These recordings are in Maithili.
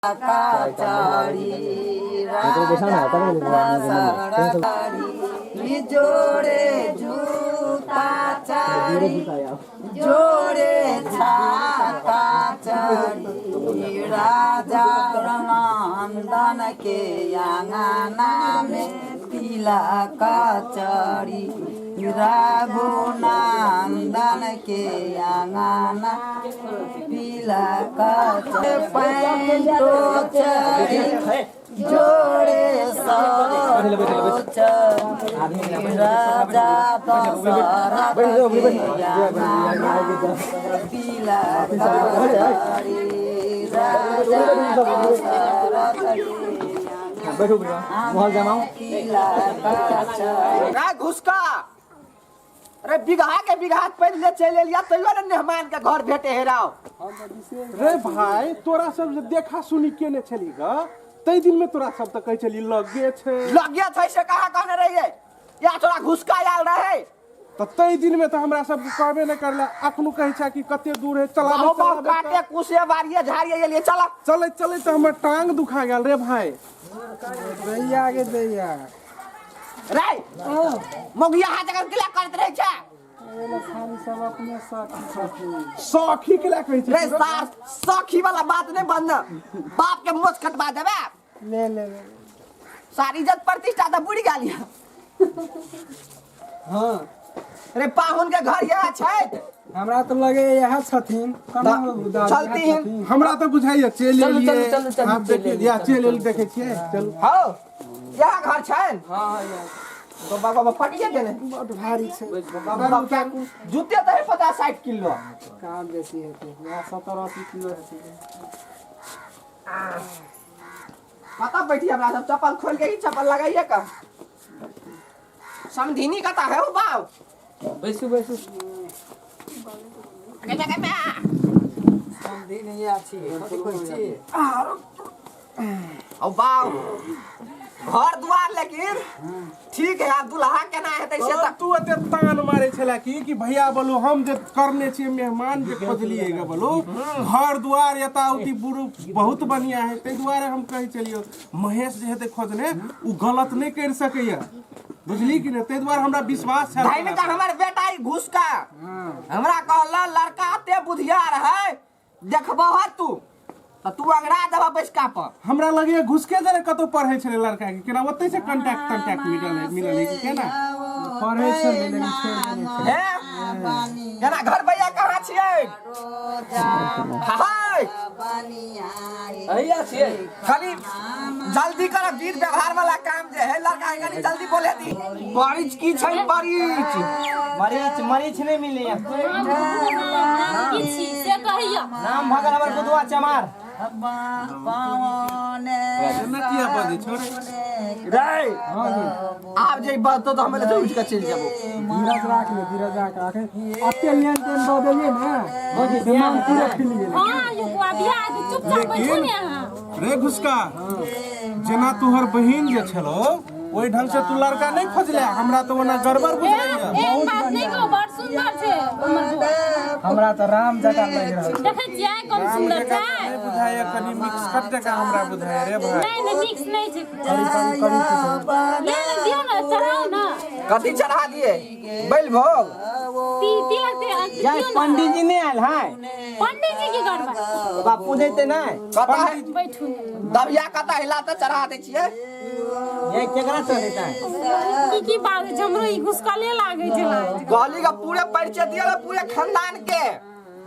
चढ़ी राजा दशरथ जोड़े जूता चढ़ी जोड़े छाता चढ़ी राजा नंदन के आंगना में तिलक चढ़ी रघुनंदन के आंगना तिलक पैंटो चढ़ी जोड़े सरो चढ़ी राजा दशरथ के आंगना तिलक चढ़ी राजा दशरथ के बैठू मोहल जमाओ तिलक चढ़ी का घुसका अरे बिगहा के बिगहा पहिले चलि एलिया तैयो ने मेहमान के घर भेटे हेराओ। रे भाई तोरा सब जे देखा सुनी केने छली ग तै दिन में तोरा सब त कहै छली लगे छै। लगे छै से कहाँ कहने रहिए या तोरा घुसका आयल रहे। त तै दिन में त हमरा सब कहबे नै करला अखनो कहै छै कि कते दूर है चलाबे बहु बहु चलाबे काटे कुसे बारिये झाड़िए एलिए चला। चलैत चलैत त हमर टांग दुखा गेल रे भाई। दैया गे दैया रे मौगिया हाथ जगह किला करैत रहै छै। खाली सब अपने सखी छथिन। सखी के ला कहै छै रे सार सखी वाला बात नहीं बंद बाप के मोछ कटवा देबे। ले ले ले सारी इज्जत प्रतिष्ठा तऽ बुड़ि गेल यऽ। हाँ रे पाहुन के घर यह छै। हमरा तऽ लगे इएह छथिन केना चलती। हमरा तऽ बुझाइया चलि चलू, एलियै। चलू, चलू, चलू, आब चलि देखियौ एलियै, या चलू, चलि एलियै चलू। देखै छियै चलू। हौ यह घर छै। तो बाबा बाबा फटिए गेलै। बड भारी छै। बाबा जूते तऽ है 50-60 किलो। कहाँ बेसी हेतै इएह 70-80 किलो हेतै। कतऽ बैठी हमरा सब चप्पल खोल के ही चप्पल लगाइए का समधिनी कता है ओ बाव। बैसू बैसू। के जगह में समधिनी छी कथी कहै छी? ओ बाव घर दुआर लेकिन ठीक है आब दुल्हा केना हेतै से तब तऽ तू एते तान मारे छला की भैया बोलू हम जे करने छियै मेहमान जे खोजलियै गे बोलू घर दुआर एता उती बुढ़ बहुत बढ़िया है ताहि दुआरे हम कहै छलियौ महेश जे हेतै खोजने उ गलत नहि करि सकैया बुझली कि नहि ताहि दुआरे हमरा विश्वास छल। भाई का हमर बेटा ई घुसका हमरा कहला लड़का ते बुधियार है देखबह तू तऽ तू अंगड़ा देबह बैसका पर। हमरा लगैया घुसके जरे कतौ पढ़ै छलै लड़का के केना ओतै से कॉन्टैक्ट तंटैक्ट मिलल है मिलल है कि केना पढ़ै छलै लेकिन छोड़ि देने छलै। हे केना घर भैया कहाँ छियै? हाय अहिया छियै। खाली जल्दी कर विध व्यवहार वाला काम जे है लड़का के कनी जल्दी बोले दी। मरीच की छै मरीच? मरीच मरीच नहीं मिले नाम की छी से कहियो। नाम भगल हमर बुधवा चमार। एना किया बजै छौ रे? रे आब जे बात तो हमे ले उठ के चलि जेबो। धीरज राख ले धीरज राख अखन अते लेन तेन दऽ देलियै ने दिमाग पूरे फिल गेलै। हां यो बुआ बियाह हेतै, चुपचाप बैठू ने अहाँ। रे घुसका जेना तोहर बहिन जे छलो ओहि ढंग से तू लड़का नहीं खोजले हमरा तो ओना गड़बड़ बुझाइया। एहन बात नहीं कहू बड़ सुंदर छै हमर बुआ। हमरा तऽ राम जकाँ लागि रहल छै। देखै छियै कम सुंदर छै। नहीं बुझाइया कनी मिक्स कट जकाँ हमरा बुझाइया रे भाई। नहीं नहीं मिक्स नहीं छै। करी करी करी किछु। ले ले दियौ ने चढ़ाउ ने। कथी चढ़ा दिए? बैल भोग। तिलक ते जाय दियौ ने। पंडित जी नहीं आयल है। पंडित जी की करबै? बापू जैते नहीं। कता है? बैठू ने। दबिया कता हिला तऽ चढ़ा दै छियै। ये केकरा चढ़ेतै? की की बात छै हमरो ई घुसकले लागै छै। कहली का पूरे परिचय दियो ने पूरे खानदान के।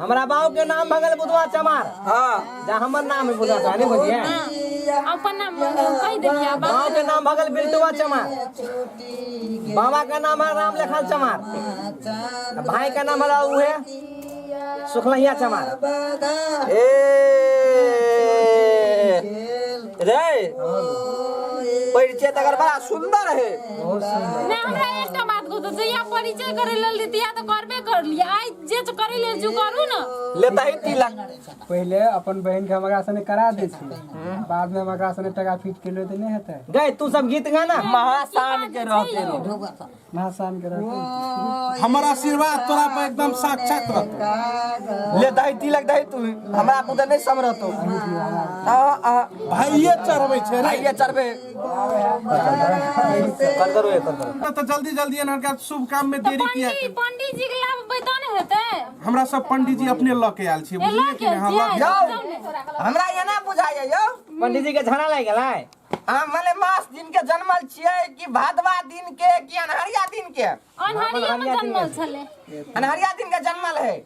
हमरा बाबू के नाम भगल बुधवा चमार। हाँ जा हमर नाम है बुधवा चमार नहीं बुझिए। अपन नाम कहि देलियै बाबू के नाम भगल बिल्टुआ चमार। बाबा का नाम है राम लेखन चमार। भाई का नाम है उहे सुखलहिया चमार। ए रे परिचय तकर बड़ा सुंदर है। नहीं, हमरा एकटा बात कहू तो जहिया परिचय करे लेल दितिया तो करबे कर लिया, आइ जे करे लेल जो करू न। लेता ही तिलक। पहिले अपन बहन के हमरा सने करा दै छी, बाद में हमरा सने टका फिट के ले त नहीं हेतै। गए तू सब गीत गाना महासान के रहते रे, महासान के रहते। हमर आशीर्वाद तोरा पर एकदम साक्षात रहतौ। ले दही तिलक दही तू, हमरा बुझे नहीं समरतो। आ आ भाइये चढ़बै छै रे। भाइये चढ़बे कर करू कर करू। तऽ जल्दी जल्दी एनहर के शुभ काम में देरी किया? पंडित जी के लाबबै त ने हेतै। हमरा सब पंडित जी अपने लऽ के आयल छी, बुझलियै कि नहि? हाँ, यौ हमरा एना बुझाइए यौ। पंडित जी के झड़ा लागि गेलै। अहाँ मने मास दिन के जन्मल छियै कि भादवा दिन के कि अन्हरिया दिन के? अन्हरिया में जन्मल छलै। अन्हरिया दिन के जन्मल है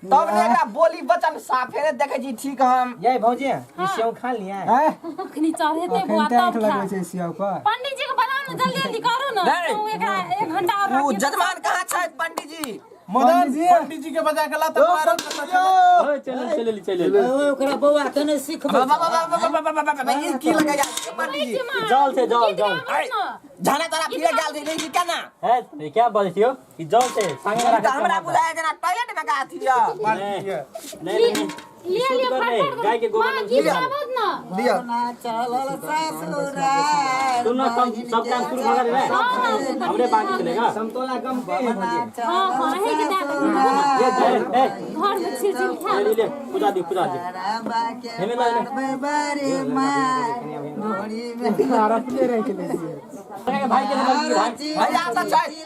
तब ने एकरा बोली वचन साफे ने देखै छी। ठीक हम ये भौजी ई सेव खा लिया हैं, अखनी चढ़ेते अखन बुआ त आँख तब लगै खा। छै सियाव पर। पंडित जी के बनाउ ने, जल्दी जल्दी करू ने। नहीं। तो एकरा 1 घंटा और उ रखिए। जजमान कहाँ छै पंडित जी? मदन पंडित जी। पंडित जी के बजा के ला तऽ मारल कतऽ छलै? चल चल चल। ओकरा बौआ के नहि सिखबै। बाबा बाबा बाबा बाबा बाबा, ई की लगै जा पंडित जी? जल छै, जल गीत जल। गाबू ने। झाना तारा फिरे गेल रही कि केना? है ये क्या बोलै छियो ई जल छै संगे ई राख। तऽ हमरा बुझाय जेना टॉयलेट में का अथी य। नहीं नहीं नहीं, लिया शुद्ध लिया कर रहे, फटफट गाय के गोबर माँ में गीत गाबत न। लिअ चलल ससुराल सुन न, सब काम शुरू भऽ गेल रे, हमरे बाकी चलेगा। समतोला कम के है भौजी। हाँ हाँ हे के दे ए ए घर में छिल छिल खा। ले ले, पूजा दी पूजा दी। हेमे ला ले। बारे मार घोड़ी में अपने रह के ले छियै। भाई के लड़की भाई भैया तऽ छै। ले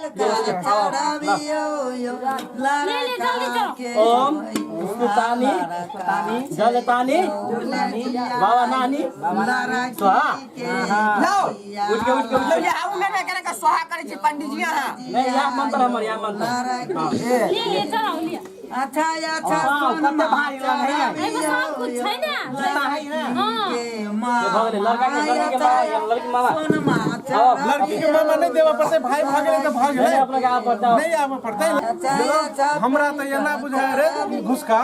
ले जल्दी चलो। ओम तानी जल तानी बाबा नानी स्वाहा। लो उठ के उठ के उठ लो, ये आउ ने केना के सोहा करै छी पंडित जी अहाँ? नहीं, यह मंत्र हमर, यह मंत्र। हाँ। ले ले चढ़ाओ लिया। अच्छा अच्छा। कते भारी लगे है। एहिमे सब कुछ छै ने। जूता है ने। हाँ ये भऽ गेलै लड़का के लड़की के मामा या लड़की मामा। आओ। लड़की के मामा नहि देबऽ पड़तै, भाई भऽ गेलै तऽ भऽ गेलै। नहीं, अपना के आब पड़ता। नहि आबऽ पड़तै। हमरा तऽ एना बुझाय रे घुसका,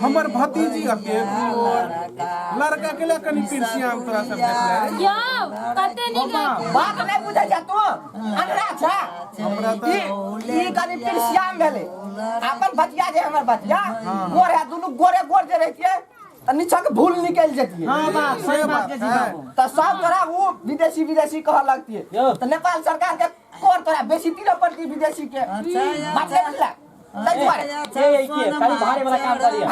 हमर भतीजी अते गोर लड़का के लिए कनि पिरसियाम तोरा सब देखले रे। यौ कते नीक बात नहि बुझै छै तू, अन्हरा छै। हमरा तऽ ई ई कनि पिरसियाम भेलै। अपन बचिया जे हमर बचिया गोर है, दुनू गोरे गोर जे रहितियै तऽ नीचा के भूल निकलि जतियै। हाँ बाप सही बात के छी बाबू। तऽ सब तोरा उ विदेशी विदेशी कहऽ लगतियै। यौ। तऽ नेपाल सरकार के कर तोरा बेसी दिअ पड़ती विदेशी के। बात नहि बुझला ताहि दुआरे। ये ये की खाली भारे वाला काम करिए।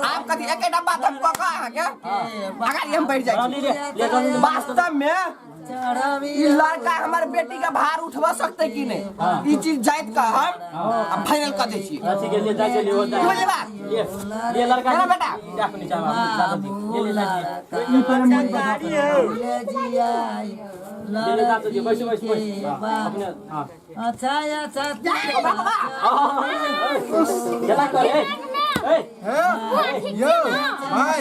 आब कथी एकेटा बात हम कऽ कऽ अहाँके अगाड़ी हम बढ़ि जाइ ले छी। ले ले जल्दी। वास्तव में ई लड़का हमर बेटी के भार उठवा सकते कि नहीं, ई चीज जाइत के हम आ फाइनल कऽ दै छी। हाँ, ठीक है, ले जा चलिए हो की जाए। बुझलियै बात? ले ले लड़का चलो बेटा। जा नीचा में ले ले जा ले ले जा चलिए, बैठो बैठो बैठो। हाँ, अपने हाँ। अच्छा अच्छा। केना करे ए? हैं? यौ भाई,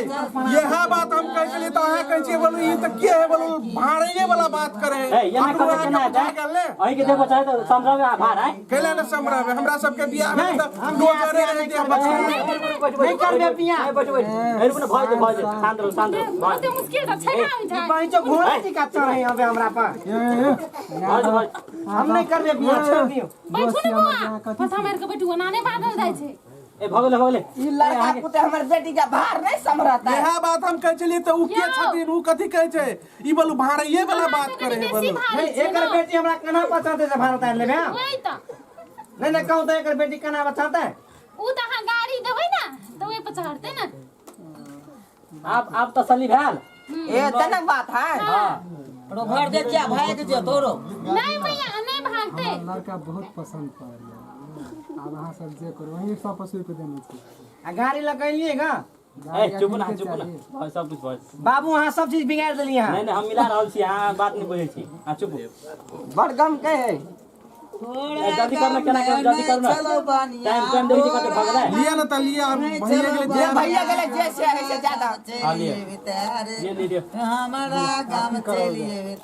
यह बात हम कहै छलियै तऽ अहाँ कहै छियै बोलू ई तऽ के है, बोलू भाड़ैये वाला बात करे। ए, ये ना हमरो करे अहाँके केना बुझा हेतै? गेल ने? अहीं के देखो चाहे तऽ समझावे आ भार आय। कैला ने समराबे, हमरा सबके बियाह भेल तऽ डोजरे रहि दिया बच्चा। नहीं करबे बियाह। बैठो बैठो, ए, रुकू ना, भऽ जेतै भऽ जेतै, शांत रहू शांत रहू, भऽ ओते मुश्किल तऽ छै ना ओहिठाम। पैंचो घोड़ा जी का चढ़े हवे हमरा पर। जेतै भऽ जेतै। हम नहीं करबे बियाह, छोड़ दियो। बैठू ने बुआ, पथा मारि के बैठू, ओना नहि बाजल जाइ छै। ए भऽ गेलै भऽ गेलै। ई लड़का पुते हमर बेटी के भार नहीं समरता। इएह बात हम कहै छलियै तऽ उ के यौ। छथिन, उ कथी कहै छै ई बोलू भाड़ैये वाला बात करे है बेसी बोलू। भारी नहीं, छै एकर ने। बेटी हमरा केना पचाते से भारत आनि लेबे हम? वही तऽ। नहीं नहीं, कहूँ तऽ एकर बेटी केना बचाते? उ तऽ अहाँ गाड़ी देबै ने तऽ ओहि पर चढ़तै ने। आब तसल्ली भेल। ए तेना बात है। हाँ। घर देखिया भाग जे तोरो। नहीं मैया, नहीं भागते। लड़का बहुत पसंद पड़ल आब अहाँ सब जे करू, वही सब पशु के देने छी। आ गाड़ी लगेलिए गा? ए चुप ना चुप ना, भऽ सब कुछ भऽ जेतै। बाबू अहाँ सब चीज बिगाड़ देलिए अहाँ। नहीं नहीं, हम मिला रहल छी, अहाँ बात नहीं बुझै छी, अहाँ चुप। बड़ गम के है। ए, जल्दी करना केना कर, जल्दी करना। टाइम टाइम देखै छी कते भऽ गेलै। लिअ ने तऽ लिअ, आब भैया गेलै जे भैया गेलै जे से है से ज्यादा। हाँ, लिए ले ले ले। हमारा गाम चलिए।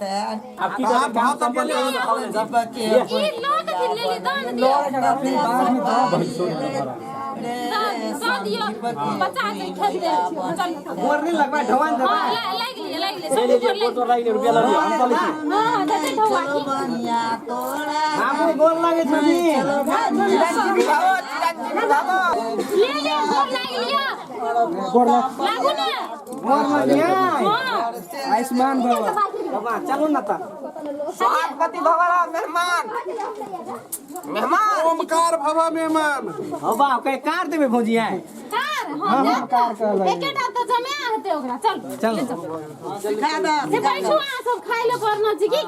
आब की करबै, आब काम भाव तऽ सम्पन्न गेलै। करू तऽ भऽ गेलै सब। लिए। ई लऽ कथी लेली दान दियौ। दान दियौ, बच्चा के खेतै। चल। गोर नहीं लगवा ढवान देबा। हाँ, लागि लिअ लागि। लागि ले ले सब लीजिए गोर गोर तोर लागि लागि ले रुपया लऽ लिअ हम चलै छी। हां हां जते ठौआ की बनिया तोरा बाबू गोर लागै छनी चिरंजीवी भवो, चिरंजीवी भवो। ले ले गोर लागि लिया गोर लाग। लागू ने गोर लगियै हां आयुष्मान भव। बाबा चलू न तऽ। सोहागवती भव रह मेहमान, मेहमान। ओमकार भवा मेहमान। हो बाप के कार देबै भौजी आइ। कार हां हाँ, कार कहलै। एकेटा तऽ जमा हेतै ओकरा। चल चल। से बैठू अहाँ सब खाइ ले पड़ना छी की।